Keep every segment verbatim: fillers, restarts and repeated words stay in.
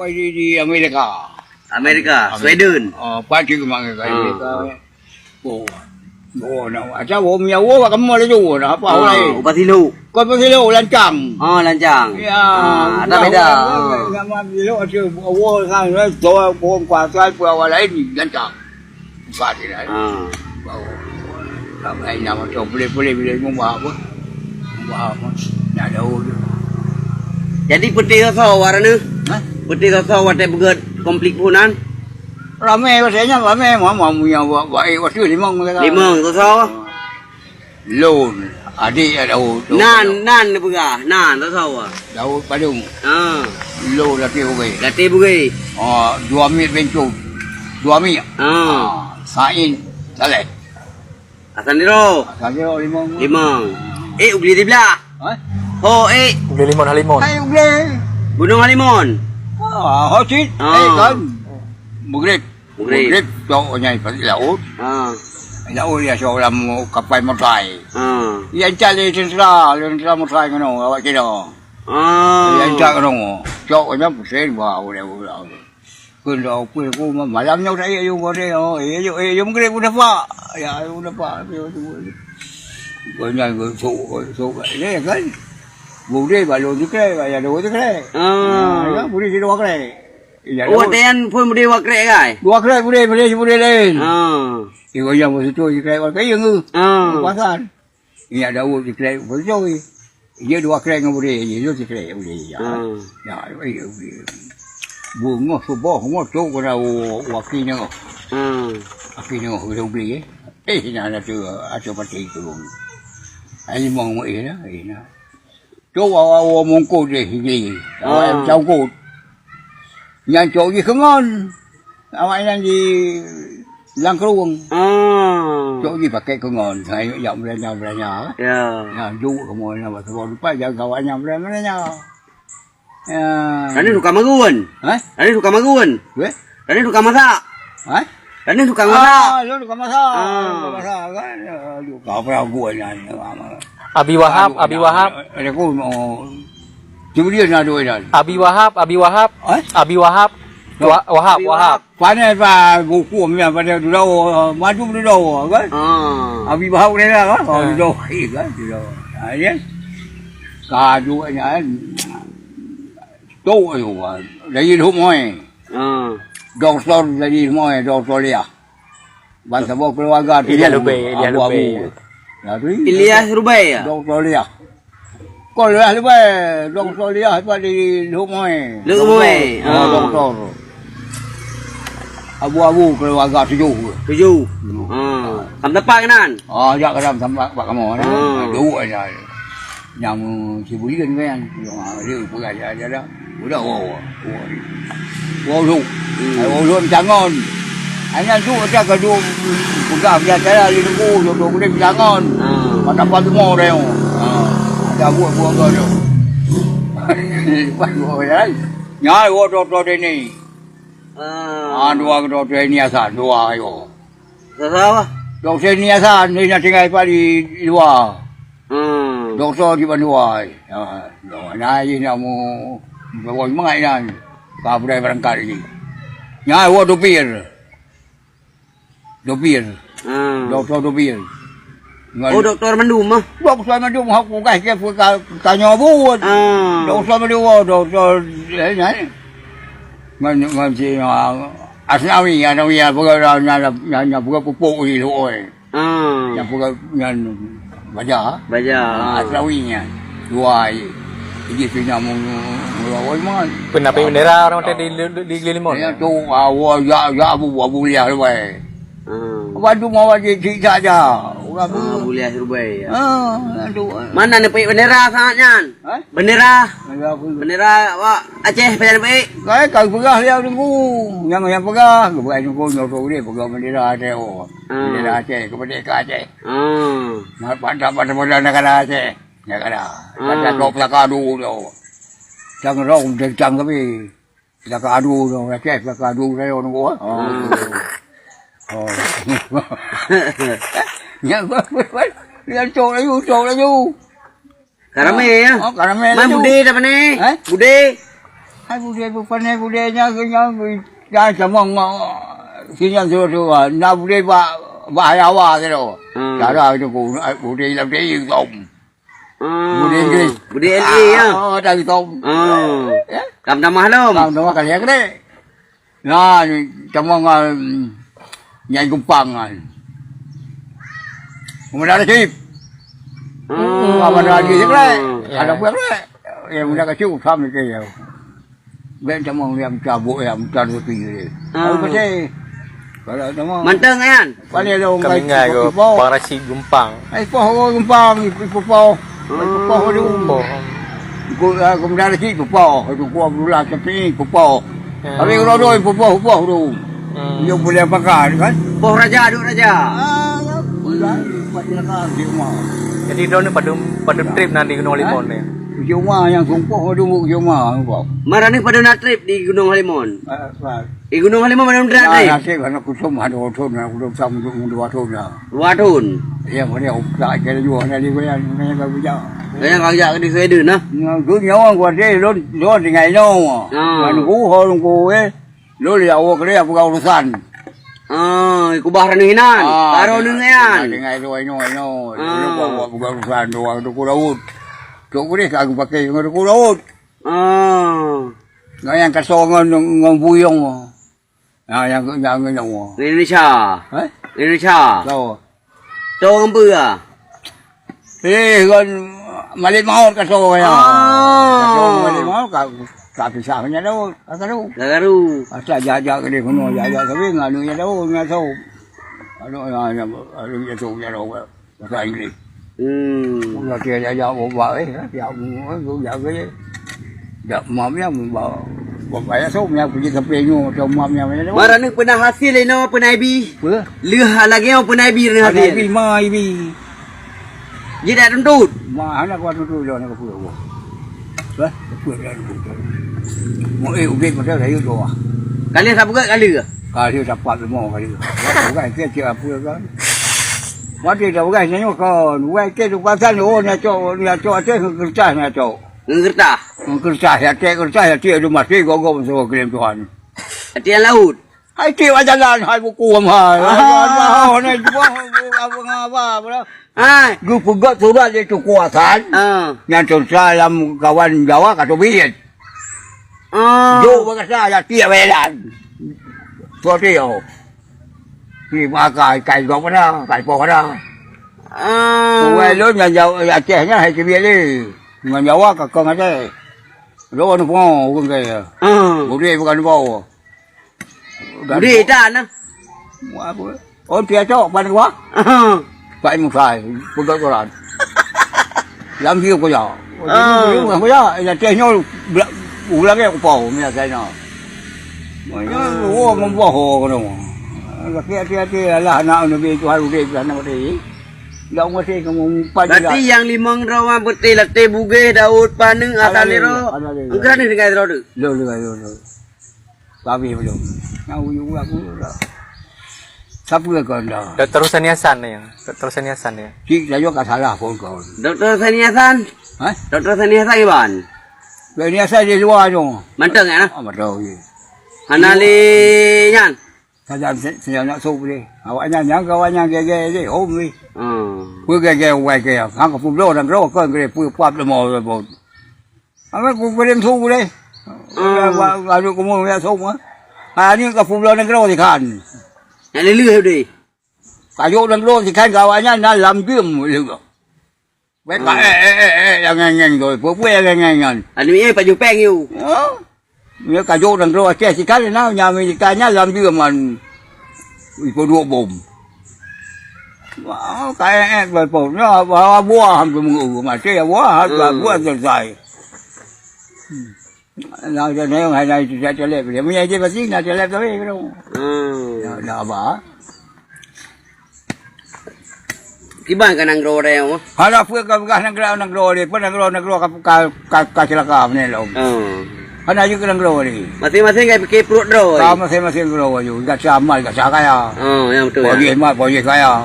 Di, di Amerika. Amerika, Amerika. Sweden. Oh, pati keumak Amerika. Ah, Amerika. Ah. Oh. Oh, na, aca wo mia wo bak kamoe laju, na apa, ah, lain. Upah siluk. Kon upah siluk, lancang. Oh, lancang. Ya, ah, ada beda. Nama siluk, ada wo kan, tu wo kuasa, apa, awak lain, lancang. Buka hati dah. Ha. Bau. Ramai nama tu boleh-boleh bila mubah apa? Mubah apa? Nak tahu tu. Jadi putih soso warna? Ha? Putih soso watèe beugèt konflik punan? Ramai, maksudnya ramai, mama punya baik waktu limong mereka. Limong soso. Ha. Lôn, adék ya Daud, Daud Nan, Daud. Nan neupeugah, nan, tak sawa. Daud Padum. Ha. Lôn Laté Bugé. Laté Bugé. Ah, dua miet Bencong. Dua miet. Ha. Ah, Said Saleh. Hasan Diro. Hasan Diro, Limong. Limong. Eh, Ubli di belah. Ha? Oh, eh. Ubli Limon Halimon. Hai, Ubli. Gunung Halimon. Ah, Hosit. Ah. Eh, kan. Maghrib. Maghrib. Maghrib, cok nyan pasi laôt. Ha. Laôt ya cok lam kapai motai. Ha. Ya, entat lé tentera, lé tentera motai ngono, awak Cina. Ha. Ya, entat ngono. Cok nyan pusing, wah, udah, udah. Keu dah, keu aku, malam nyoe tak yuk, yuk, oh, eh, yuk, eh, yuk, Maghrib udah pak. Ya, udah pak, yuk, yuk. Kau nyan, kau sok, kau sok, ya kan? Boleh, balon tu kena, ya, dua tu kena. Ha. Ha, ya, boleh dua kena. Iya, oh, Daud. Watèe nyan phôn budé dua krek, kai? Dua krek budé, budé, budé laén. Ha. Ibu yang beutôi krek, krek yang tu. Ha. Pasan. Iya, Daud di krek beutôi. Iya, dua krek ngon budé, iya, dua krek budé, iya. Ha. Ya, iya, iya. Bungoh suboh, ngoh tu kena wakil nyoe. Ha. Wakil nyoe, budé, budé, eh. Eh, nah, nah, tu, atu pati tu. Ai, mong, eh, nah, eh, nah. Tu awak-awak mungkot deh, Sigli. Ah. Awak nyang mungkot. Nyang cok jih keungon. Awak nyan di Langkrueng. Ah. Cok jih pakai keungon. Saya jak belanja-belanja. Ya. Nah, duek kamoe nyan, bak sabab lupa jaga awak nyan belanja-belanja. Ya. Tadi tukang magun. Hah? Tadi tukang magun. Weh? Tadi tukang masak. Hah? Tadi tukang masak. Ah, lu tukang masak. Ah. Tukang masak, kan? Aduh, kau pernah gua nyan, nyan, nyan. Abi Wahab, aduh, Abi Wahab. Ada aku mau. Cuma dia nak duit dah. Abi Wahab, Abi Wahab. Hah? Abi Wahab. Wa-, Wahab, Abi Wahab. Wahab. Panas, Pak. Hukum yang pada dulu, madu dulu, kan? Ah. Abi Wahab kena, kan? Oh, ah. Dulu, kan? Dulu. Ah, ya. Kadu, kan? Tu, ayo, dari Lhok Moe. Ha. Doktor dari Lhok Moe, Doktor Liah. Ban saboh keluarga tu Ilyas Lubeng, Ilyas Abu-abu. Lubeng. Nah, tu Ilyas Lubeng, ya? Doktor Liah. Kau Liah Lubeng, Doktor Liah tu di Lhok Moe. Lhok Moe, ha, ha. Doktor. Abu-abu keluarga tujuh. Tujuh. Hmm. Ha. Kamoe dapat keunan? Ah, jak keunan sampai bak kamoe, eh. Ha. Duek aja. Nyang si Bulian kan. Dia peugah dia, dia dah. Udah, wow, wow. Wow, wow. Hmm. Ai, wow, wow, tangon. Hanya tu macam kadu peugah biasa lah, dia tunggu, dia tunggu dia tangon. Ha. Pada pagi mau dia. Ha. Ada buat-buat kau tu. Pas buat kan. Nyai, wow, doktor dia ni. Ah. Ah, dua doktor ni asal, dua ayo. Sasa apa? Doktor ni asal, ni nak tinggal di luar. Hmm. Doktor di Bandua. Ya, nah, ini nak mu bawa mai nan. Ka budai berangkat lagi. Nya, wa dupir. Dupir. Hmm. Doktor dupir. Oh, doktor mandum ah. Doktor mandum hak bukan ke bukan tanya buat. Hmm. Doktor mandum, oh, doktor eh, ni. Ngan, ngan si, ah, Asnawi, Asnawi, ya, bukan, ya, ya, ya, bukan pupuk di luar. Ah. Nyang peugah nyan baja. Baja. Ah, Aslawi nyan. Dua aja. Jadi tu nyang mu-, mu-, mu-, mu-, Peuna bendera orang tadi di, di, di Limon? Ya, tu, ah, wa, ya, ya, Abu, Abu Liah Lubai. Ah. Badu mau aja cik saja. Orang tu. Ah, Abu Liah Lubai, ya. Ah, tu. Mana neupeuék bendera saat nyan? Ha? Bendera. Bendera apa? Bendera awak Aceh, pajan neupeuék? Kai, kai peugah dia tunggu. Nyang, nyang peugah, peugah tunggu, nyoe tu dia peugah bendera Aceh, oh. Ah. Bendera Aceh, kemerdekaan Aceh. Ah. Nak pada, pada, pada negara Aceh. Negara. Ah. Kata tok pelaka dulu tu. Cang rong, cang tapi. Pelaka adu tu, Aceh, pelaka adu saya orang gua. Oh. Ah. Oh. Nyan gua, gua, gua. Dia cok laju, cok laju. Ka ramé, ya? Oh, ka ramé laju. Man Bude dah mana? Eh? Bude. Hai budé, bukan hai budé nyan, nyan, nyan sama ngon, si nyan suruh-suruh. Na budé bak, bak Hayawa tu. Hmm. Cara tu ku, budé lam dayung tu. Ah, Budé Inggris. Budé L A, ya? Ah, dari tom. Ah. Ya? Tam tamah lom. Tam tamah kali ya kena. Nah, ni tamah ngan Nyai Gumpang kan. Muda Nasib. Ah. Apa dah lagi je kena? Ya. Ada apa kena? Ya, muda kacau, sama ke ya. Bèk tamong nyang cabok nyang mutar tepi tadi. Ah. Lalu pasal, kalau tamong mantong nyan. Paling ada orang kami ngai ke Bang Rashid Gumpang. Ai poh orang Gumpang, ipoh-poh. Ipoh tu. Poh. Ku, ah, kemudian Rashid ipoh. Itu ku Abdullah Syafi'i ipoh. Ya. Tapi kalau doi ipoh-poh tu. Hmm. Dia boleh pakai kan? Poh raja, duk raja. Ah, ya. Boleh. Jadi, droeneuh padum, padum trip nan di Gunong Halimon ni? Cuma nyang sumpah padum cuma, sumpah. Mara ni padum na trip di Gunong Halimon? Di Gunong Halimon padum na trip? Nasib anak kusum ada thon, anak kusum sam dua thon dah. Dua thon? Ya, mana utak kena jua, nak di goyang, nak yang kerja. Yang kerja di Sweden, nah? Nyawa gua deh, lo, lo tinggal nyawa. Ah. Kan gua, orang gua, eh. Lôn jak woe keudeh peugah urosan. Ah, kubah raneuh inan. Ah, baru deungoe nyan. Deungoe tu inoe, inoe. Ah. Lôn buat, buat peugah urosan tu, Teungku Daud. Tok keudeh ka geupaké ngon Teungku Daud. Ah. Ngon nyang kasoe ngon, ngon buyong. Nah, nyang, nyang, nyang, nyang. Indonesia. Eh? Indonesia. Soe? Toh ureueng peue, ah? Eh, kon Malik Maut ka soe nyan. Ah. Ka soe Malik Maut ka, ka pisah nyan Daud, ka karu. Ka karu. Asai jak-jak keudeh keunoe, jak-jak sabe ngon aneuk nyan Daud, nyan soe. Aneuk nyan, nyan, aneuk nyan soe nyan Daud, bahasa Inggris. Hmm. Ulah dia jak-jak bak, eh, jak, jak, jak, jak. Dak mam nyang ba-, ba-, bayar som nyang peugi sampai nyoe macam mam nyang mana tu. Mara ni peuna hasil inoe peuna ibi. Apa? Leuh lagèe nyoe peuna ibi ni hasil. Ibi ma ibi. Ji dak tuntut. Ma hana kuat tuntut dah nak apa apa. Bah, apa dah tuntut. Mau eh ubit pasal saya tu ah. Kali sapu kat kali ke? Kali dapat semua kali. Bukan kecil apa kan. Mati dah bukan nyoe kan. Bukan kecil tu pasal oh nak cok, nak cok atas kertas nak cok. Ngon keureutas? Ngon keureutas, ya, tek keureutas, ya, tek di masjid, gogoh meusaboh keu lé Tuhan. Tek lam laôt? Hai, tek bak jalan, hai, buku am hai. Ah. Hai, hai, hai, hai, hai. Hai. Geupeugöt surat lé Teungku Hasan. Ah. Nyang teuntara lam kawan Jawa ka teubiet. Ah. Jok bak gata, ya, tiek bak jalan. Seperti itu. Ni maka kai gop dah, kai poh dah. Ah. Ugai lôn nyang Jawa, Aceh nyan hai teubiet lé. Ngon Jawa ka kong Aceh. Lôn pungo ureueng kaya. Ah. Gurèe bukan bau. Gurèe tan nah. Wah, apa? Oh, tiap cok pan kuah. Ah. Pak Musa, pegawai koran. Lam hiu kuya. Ah. Hiu kuya, ya teh nyol, bla-, ulang ya kupau, mi asai na. Mo nyo, wo ngompoh ho kono. Laki hati-hati, alah anak Nabi Tuhan udeh, Tuhan nak mati. Dak mati kamu empat. Berarti nyang limong droe beutôi Laté, Bugeh, Daud, Paneuk, Ataliro. Ataliro. Engkau ni dengan droe tu? Lo, lo, lo, lo. Tapi belum. Nak uyu aku dah. Siapa kau dah? Doktor Husani Hasan ni. Doktor Husani Hasan ni. Cik, saya ka salah pun kau. Doktor Husani Hasan? Ha? Doktor Husani Hasan iban? Husani Hasan di luar tu. Mantong kan? Ah, betul je. Hana lé nyan? Sajan se-, senyang nak sop deh. Awak nyan, nyang kawan nyan gege deh, hom deh. Hmm. Pue gege wai ke. Hang ka publoe dan roh kan gere pue pap lemo lemo. Apa ku kirim su deh. Hmm. Wa, wa, adu kumu ya sop ah. Ha ni ka publoe dan roh di kan. Nak leleh deh. Kayok dan roh di kan kawan nyan na lam gem leleh. Weh ka eh eh eh eh yang ngeng-ngeng tu. Peue-peue yang ngeng-ngeng nyan? Anu eh pajoh peng you. Ha? Nyoe ka jok dan droe Aceh sikali na, nyang Amerika nyan lam Jerman. Iko duek bom. Wah, ka eh eh bom. Nyoe buah hampir mengu mati ya buah, buah selesai. Hmm. Nah, jadi yang hai itu saya telep. Dia punya je pasti nak telep tapi belum. Hmm. Ya, dah apa? Kiban ka nanggroe dayong? Hana peue ka peugah nanggroe, nanggroe lé, peue nanggroe, nanggroe ka, ka, ka, ka ceulaka meunan lom. Oh. Hana jeuet keu nanggroe lé. Maséng-maséng ka pike pruet droe. Ka maséng-maséng nanggroe aju, gata amal, gata kaya. Oh, nyang beutôi. Pojih mat, pojih kaya.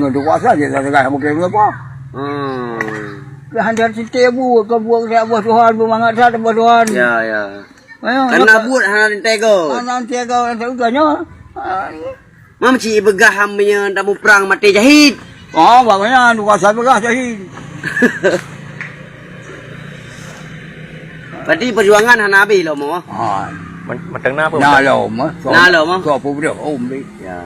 ngon kuasa dia tak tegas mungkin apa. Hmm. Lah hana siti bu ke buat ke buat Tuhan, bermangat sat buat Tuhan. Ya, ya. Ayo, karena buat hana tego. Hana tego, tak usah nyoe. Ah, Ma meuci beugah ham meunyoe tamuprang maté jahit. Oh, bak nyan, kuasa beugah jahit. Berarti perjuangan hana habéh lom, oh. Ha. Manteng na apa? Na lom, eh. Na lom, eh. So peubreuh, oh, ambil. Ya.